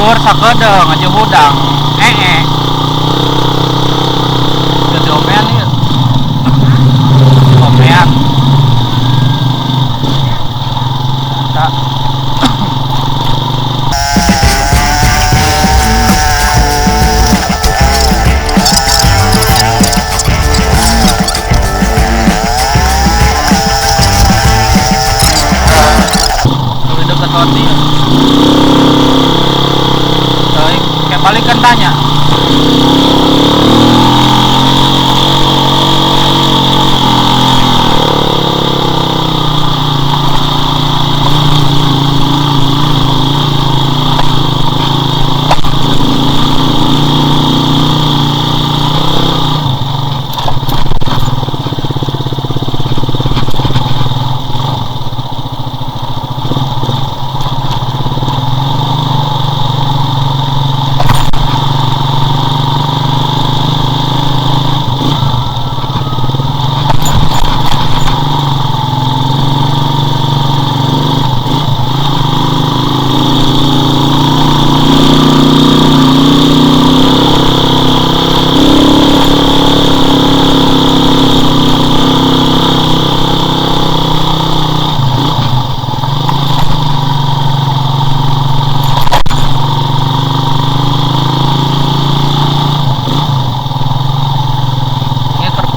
Luhur sakedeung aja hudang. Teu diomean ieu. Omean. Tak. Lebih dekat roti. Kayak balikan tanya.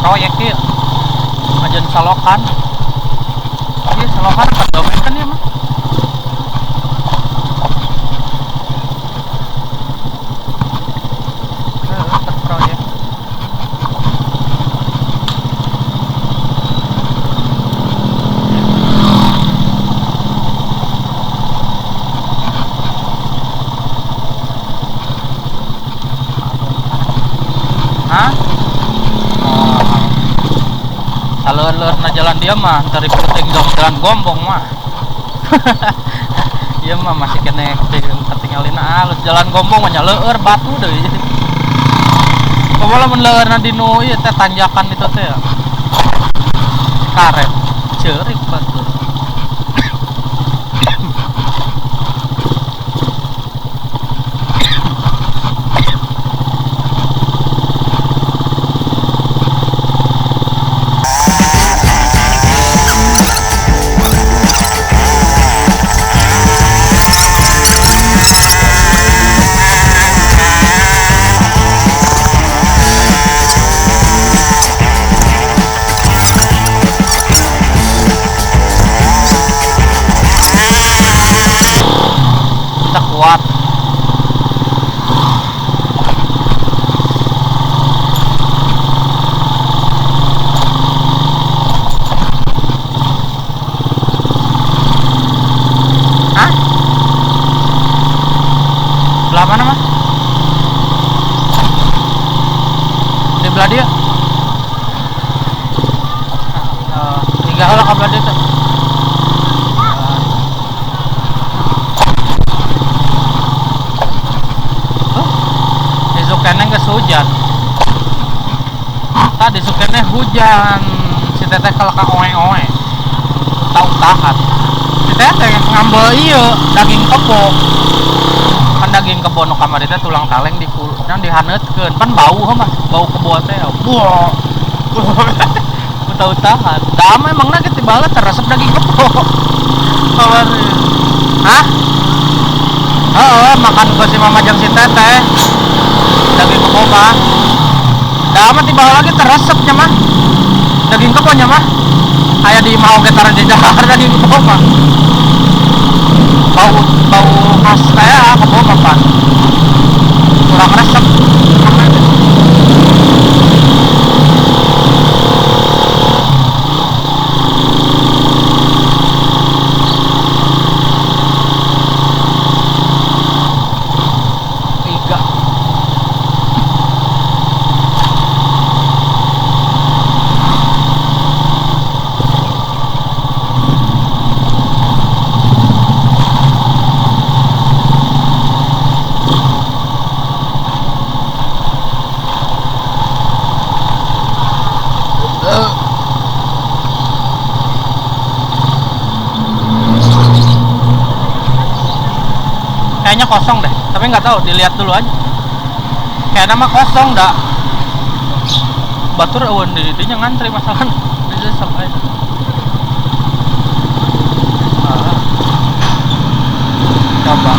Proyek ya, ajan salokan, iya salokan apa domain kan ya mah? Proyek. Hah? Aleur-leur na jalan dia mah dari puting dong jalan gombong mah. Iya mah masih kene ketinggalin alus jalan gombong mah nya leueur batu deui. Komo lamun leueurna di nu ieu teh tanjakan itu teh. Karet ceurik batu. Kuat. Hah? Belah mana, Mas? Di belah dia. Tiga lah ke belah dia tuh. Sukene geus hujan. Tadi sukene hujan, si teteh kalau ka oe-oe. Tau tahan. Si teteh ngambil ieu daging kebo. Kan daging kebo nu kamari teh tulang taleng dikulut, dihaneutkeun. Pan bau heuh mah, bau kebo teh. Wah. Tau tahan. Da memangna ge tibalah teresep daging kebo. Kamari. Hah? Heeh, makan ku si mama jeung si teteh. Daging kebo mah. Dah mah tiba lagi teresepnya mah. Daging kebonya mah. Aya di mau ge tara di dahar daging kebo mah. Bau bau khas teh kebo mah pan. Kurang resep. kosong deh, tapi nggak tahu, dilihat dulu aja. Kayaknya mah kosong dah. Batur eueun di dinya ngantri masalahna. Di sok aja. Ah. Coba.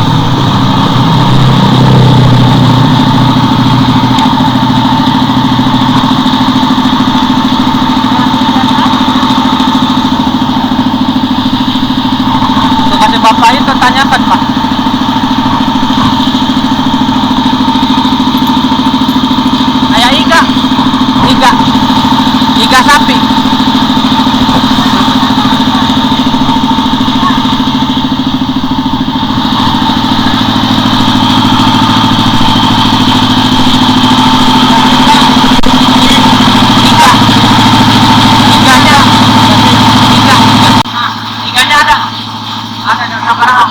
Tuh kasih bapak itu tanyakan, Pak. Ayah iga. Iga. Iga sapi. Iga. Iganya. Iga. Nah, iganya ada. Ada dan sabaraha.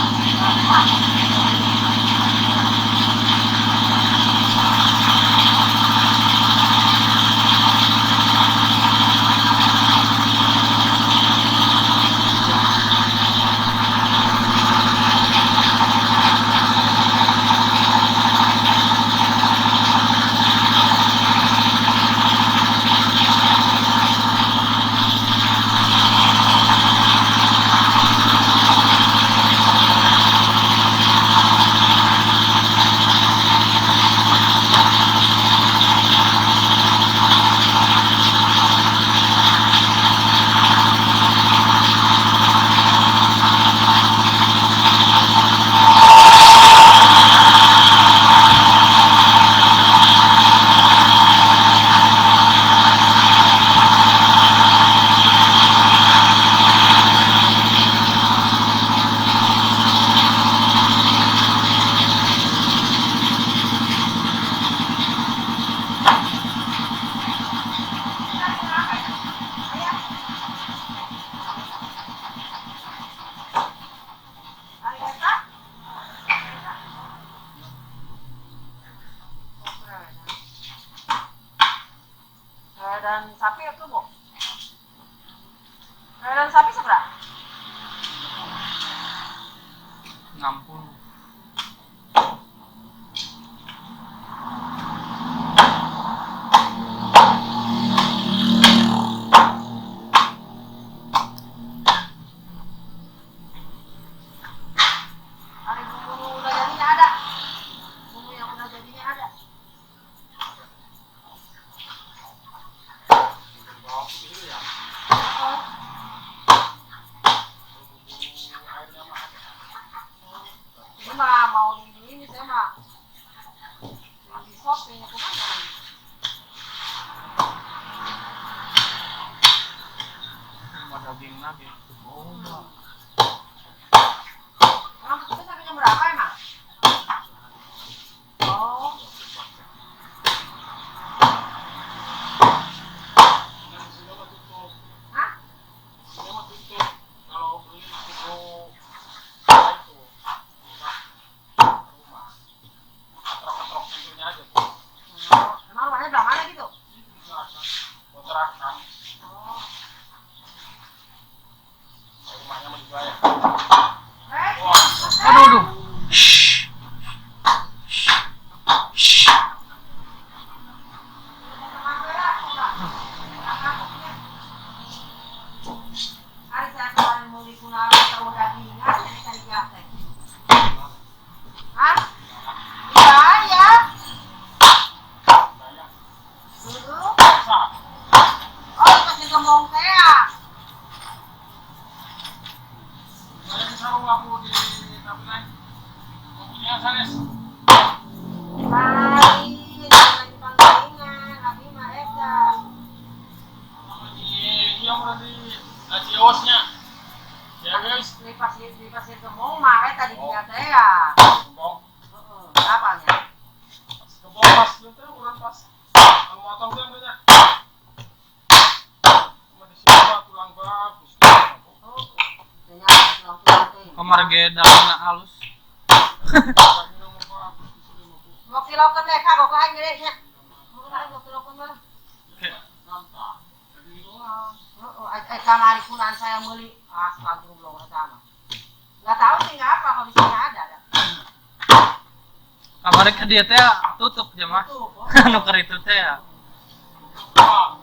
Dan sapi itu, Bu. Dan sapi seberapa? 60. Ada bumbu udah jadinya ada. Bumbu yang udah jadinya ada. Ini mah mau di ini saya mah di sop ini kemana? Mau daging lagi. Oh. Emang kita sampai jam berapa emang? Oh. Hah? Kalau beli itu itu rumah. Ketrok-ketrok pintunya aja. Emang rumahnya belah mana gitu? Kontrakan. Oh. Rumahnya mau dibayar. Eh, Aduh, aduh. Hari saya kemarin beli kunaon tahu dagingan, jadi tadi gak. Hah? Iya, ya. Dulu. Oh, kasih gembong teh ya. Lain, lagi panggilingan, lagi mah eta. Di pasir gembong mah eta di dinya teh ya. Heeh, apanya? Oh, ternyata tulang-tulang teh. Kamar ge dagingna halus. Mau kilokeun deh, Kak, gok aing gede nya. Mau aing gok kilokeun mah. Heeh, kamari kunan saya meuli astagfirullah sama. Nggak tahu sih nggak apa kalau di sini ada. Kamari ke dia teh tutup jemaah. Nu keur itu teh ya. Oh.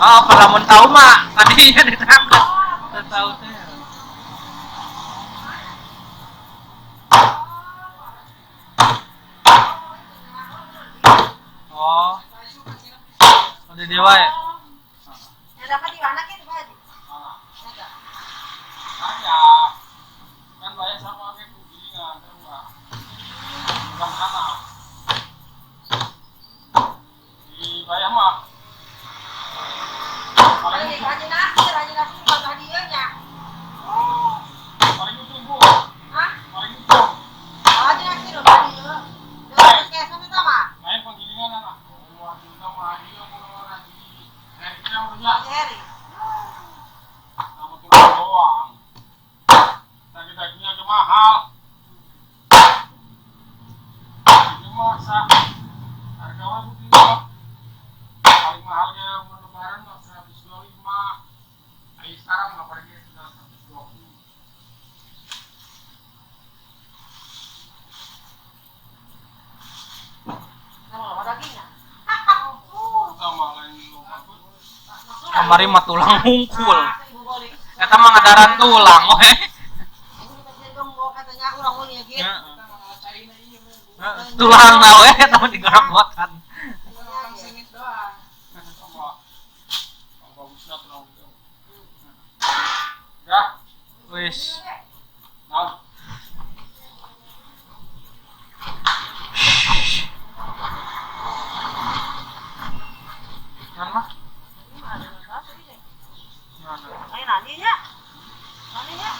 Oh, kalau mun tahu mah tadinya ditangkap. Teu tahu teh. Oh. Oh, di dieu wae. Yang dapat di mana gitu, Pak Haji? Saya kan bayar sama kayak gilingan kan enggak. Bukan anak. Di bayar mah. Paling Haji Nasir, Haji Nasir bukan tadi nya. Oh, paling ujung, Bu. Hah? Paling ujung. Haji Nasir udah tadi ya. Udah kayak sama sama. Main penggilingan anak. Oh, Haji sama Haji yang mau Haji. Heri punya. Haji Heri. Sama tulang doang. Daging-dagingnya aja mahal. Ini masa harga mah begini kok. Paling mahalnya mau lebaran mah 125. Ayo sekarang nggak pergi sudah 120. Nah, mau dagingnya. Sama lain lupa tuh. Kamari mah tulang hungkul. Ibu boleh. Eta mah ngadaran tulang we. Katanya urang mun ya gitu. Heeh. Tulang na we eta mah digorogotan. Orang sengit doang. Sama yang bagusnya tulang itu. Ya, Wis. nah. Mana mah? Mana? Ayo nani nya. Nani nya.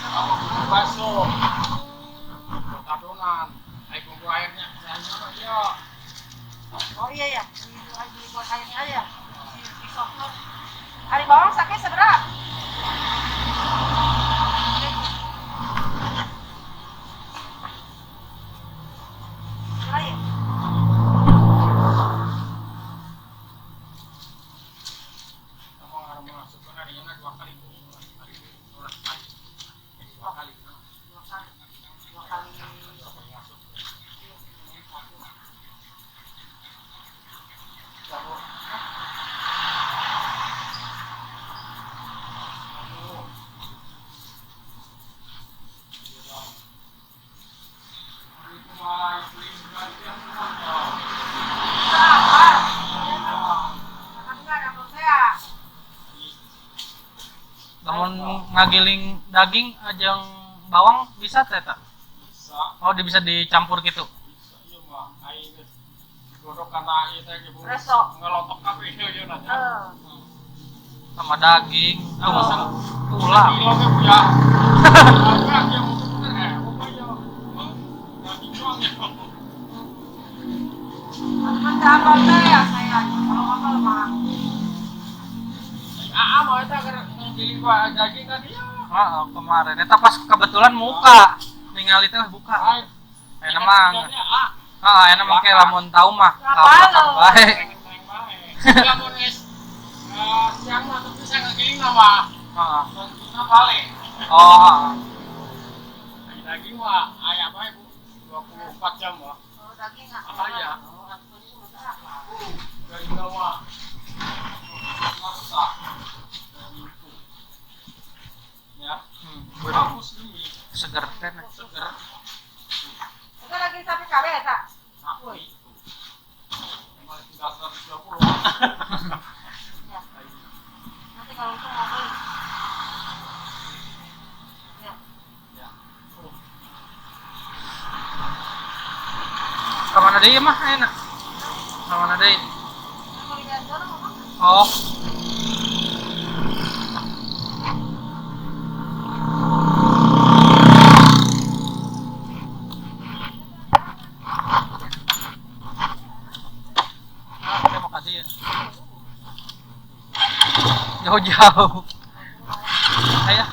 Sama bumbu bakso. Buat adonan. Air bumbu airnya, airnya apa iya. Oh iya ya, itu aja buat airnya aja. Si sopnya. Hari bawang sakit seberapa? Berapa ya? Sama orang masuk kan ada yang dua kali. Hari dua kali. Dua kali. Dua kali. Dua kali. Dua kali masuk. Berapa? Karena enggak ada saya. Lamun ngagiling daging ajeng bawang bisa teh tak? Bisa, Oh, dia bisa dicampur gitu. bisa iya mah. Air digodok karena air teh gitu. Resok. Ngelotok kabeh ieu ieu nanya. Eh. Sama daging, Nah, masa tulang. kilo ge Bu ya. Agak yang untuk bener pokoknya. Daging doang ya. Teman apa teh ya saya? Kalau apa lemah. Aa mau eta keur ngiling daging tadi ya. Heeh, kemarin eta pas kebetulan muka ningali teh buka. Ai. Enak mah. Ah, Heeh, enak mah kayak lamun tahu mah. Apa lo? Bae. neng bae. Lamun es siang mah tapi saya ngegiling mah. Heeh. Tentunya balik. Oh, heeh. Daging mah aya bae Bu. 24 jam mah. Kalau daging nggak. Ah, iya. Oh, aku ini masak. Dari mah. Masak. Dari itu. Ya. Bagus ini. Seger teh. Seger. Itu lagi sampai KB ya, tak? Aku itu. Emang tinggal 120. Ya. Nanti kalau itu mau beli. Ya. Ya. Oh. Kamana deui mah enak. Kamana deui? Mau di jalan sono, Mama? Oh. Ah, terima kasih ya. Jauh-jauh. Ayo.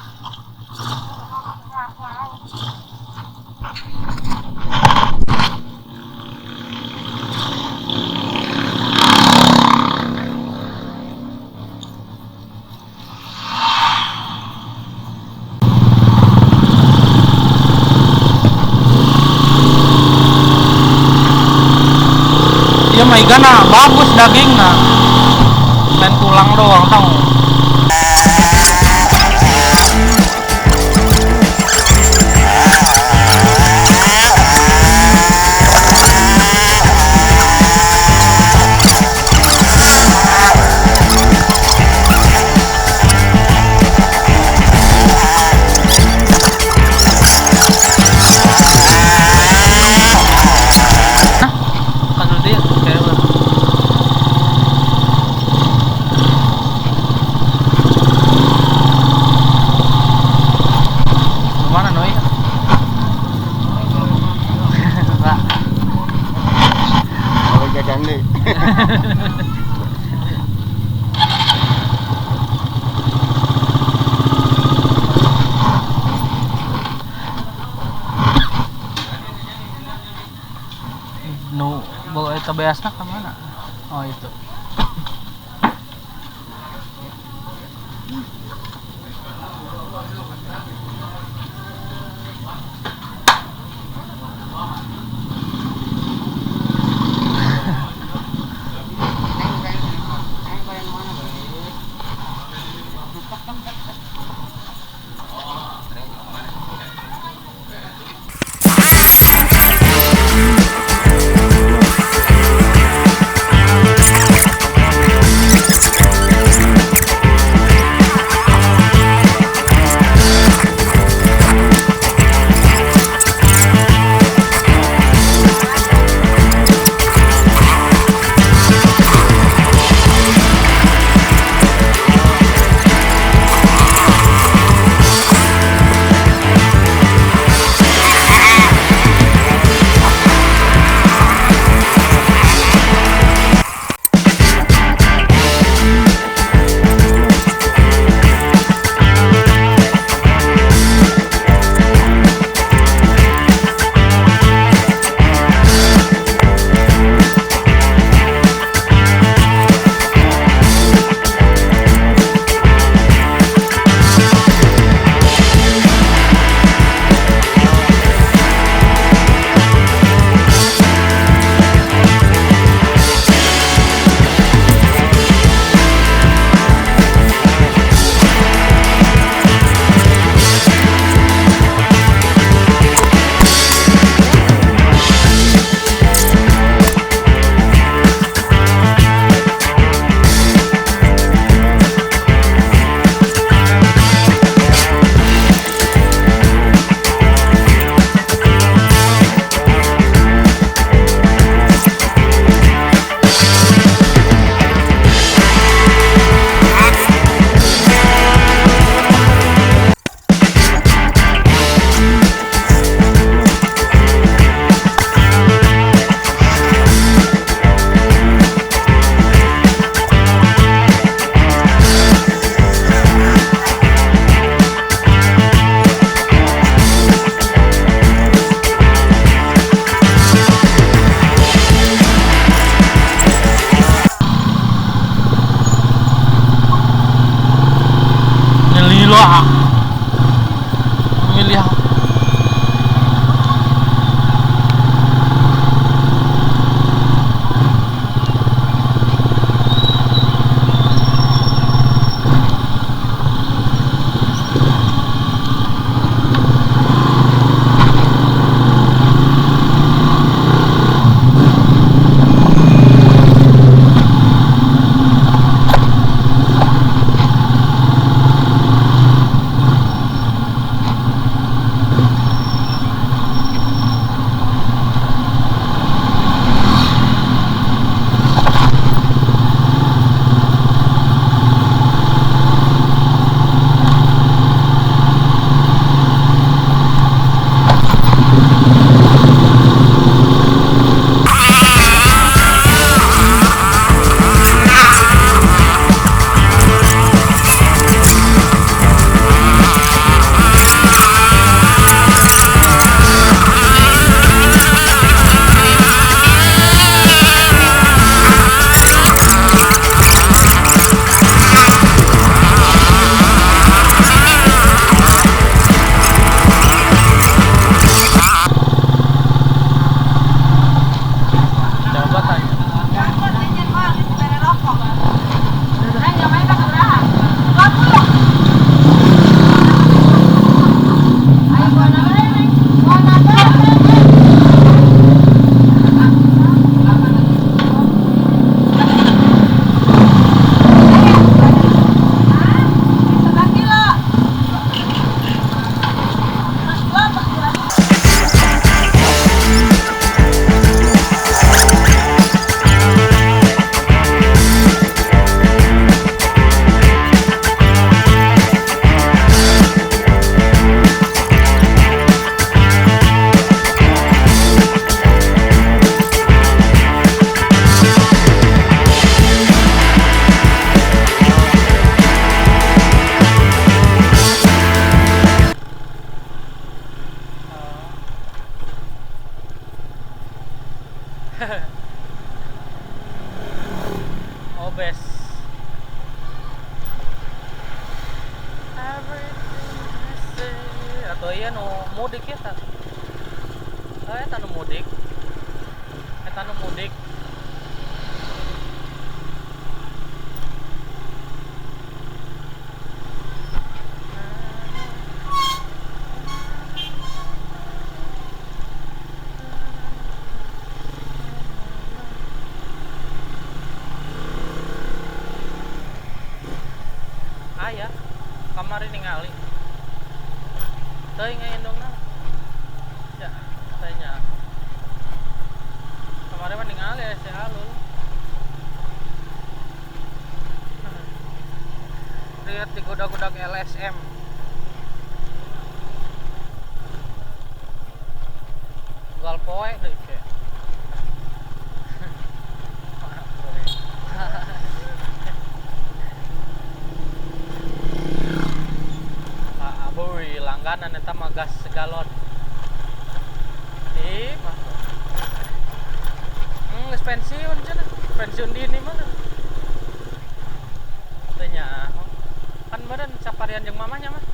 Igana bagus dagingna. Lain tulang doang tau. Nu bawa itu beasna ke mana? Oh itu. Obes. Everything I say. Atau iya nu mudik ya ta. Oh, eta nu mudik. Eta nu mudik. Aya, kamari ningali. Teuing aya indungna. Ya, teh nya. Kamari mah ningali aya si Alul. Lihat di goda-godak LSM. Gal poe deui ke. Pak Aboy langganan eta mah gas segalon. Ih, mah. Geus pensiun cenah. Pensiun dini mah. Teu nyaho. Kan meureun saparian jeung mamahnya mah.